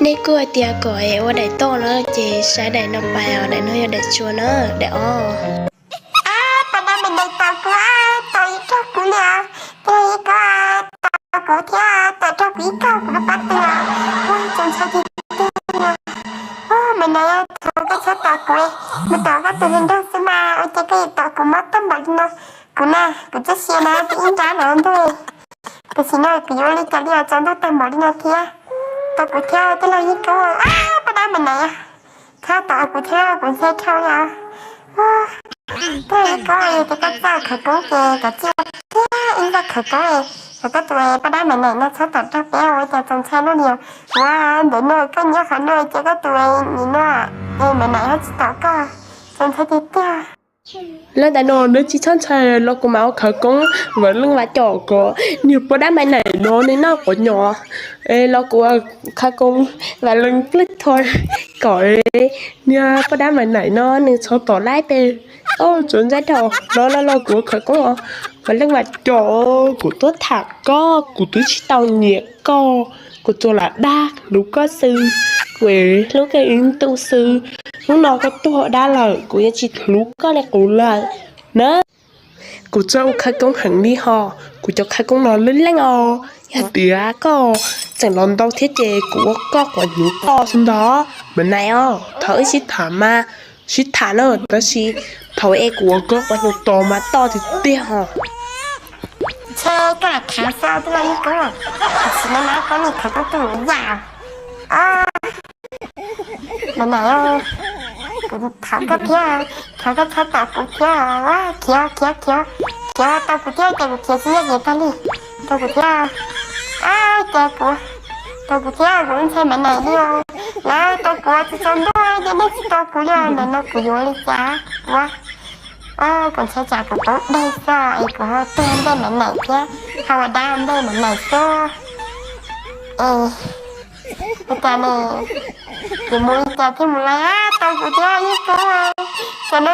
Nej kuj hais tias kom es ua daim toj no ces saib daim no pais os, daim no yog daim tsua na, daim ob. Poj dab Maiv Naim tos kuv, tos ib zaug kuv li os, tos ib zaug, tos kuv thiab, tos ib zaug kuv ib zaug kuv lub pob tw. Ua txaus ntshai tiag tiag li. Maiv Naim, thov koj txhob tos kuv, mus tos koj tus hluas nraug xwb mas ua cas koj yuav tos kuv mob tag npaum li no. Kuv na, kuv txoj sia na twb ib nrab los ntag. Tam sim no kuv yuav ua li cas li os, tsaus ntuj tag npaum li no thiab. Tos kuv thiab, tij laug Yeej Koob. Poj dab Maiv Naim, txhob tos kuv thiab, kuv ntshai dhau li os. Tij laug Yeej Koob, yog tias koj txawj khawv koob ces koj txawj thiab, ib zaj khawv koob es kom koj tus poj dab Maiv Naim no txhob tom rau peb ua cas txaus ntshai luaj li os. Ua ntawm no koj nyob qhov no ces koj tus nim no es Maiv Naim ho tsis tom koj, txaus ntshai tiag tiag. Lawv ntawm no nws tsis txhob ntshai los kuv mam ua khawv koob, vam leej vam cov kom niag poj dab Maiv Naim no nws noj quav nyom. Es los kuv ua khawv koob, vam leej vam cov kom niag poj dab Maiv Naim no nws txhob tom laib peb. Txaus ntshai dhau los los los kuv ua khawv koob os, vam leej vam cov kom kuv tuaj tham koj, kuv twb tsis tau nyiam koj, kuv tsuas lam dag hlub koj xwb, kuv hlub koj ib tug xwb. Hnub no koj tuag dab lawm kuv yeej tsis hlub koj li qub lawm na. Kuv txawj ua khawv koob heev li hos, kuv cov khawv koob no lwj leej os. Yog tias koj tseem los ntau thiab ces kuv ua koj quav hnyuv toj xwb ntag. Maiv Naim os, thov wb sib tham mas sib tham na, tab sis thaum es kuv ua koj quav hnyuv toj mas toj tiag tiag hos. Ntshe koj lam khav xwb tij laug Yeej Koob, tam sim no na koj nim khawv koob tuaj yam. Maiv Naim, kuv thov koj thiab, thov koj txhob tom kuv thiab. Khiav khiav khiav, khiav tau kuv thiab ces kuv khiav tsis nyob ces tag li. Tau kuv thiab, cas kuv, tau kuv thiab, kuv ntshai Maiv Naim li os. Lawv tau kuv tsis tsaus ntuj ces nej tsis tau kuv li os, ntawm no kuv yuav li cas kuv, kuv ntshai tsam kuv poob deg xwb es kuv ho tuag ntej Maiv Naim thiab ho ua dab ntej Maiv Naim xwb. Es ua cas ne, kuv mus li cas thiaj mus lawm, tau kuv thiab Yeej Koob, tam no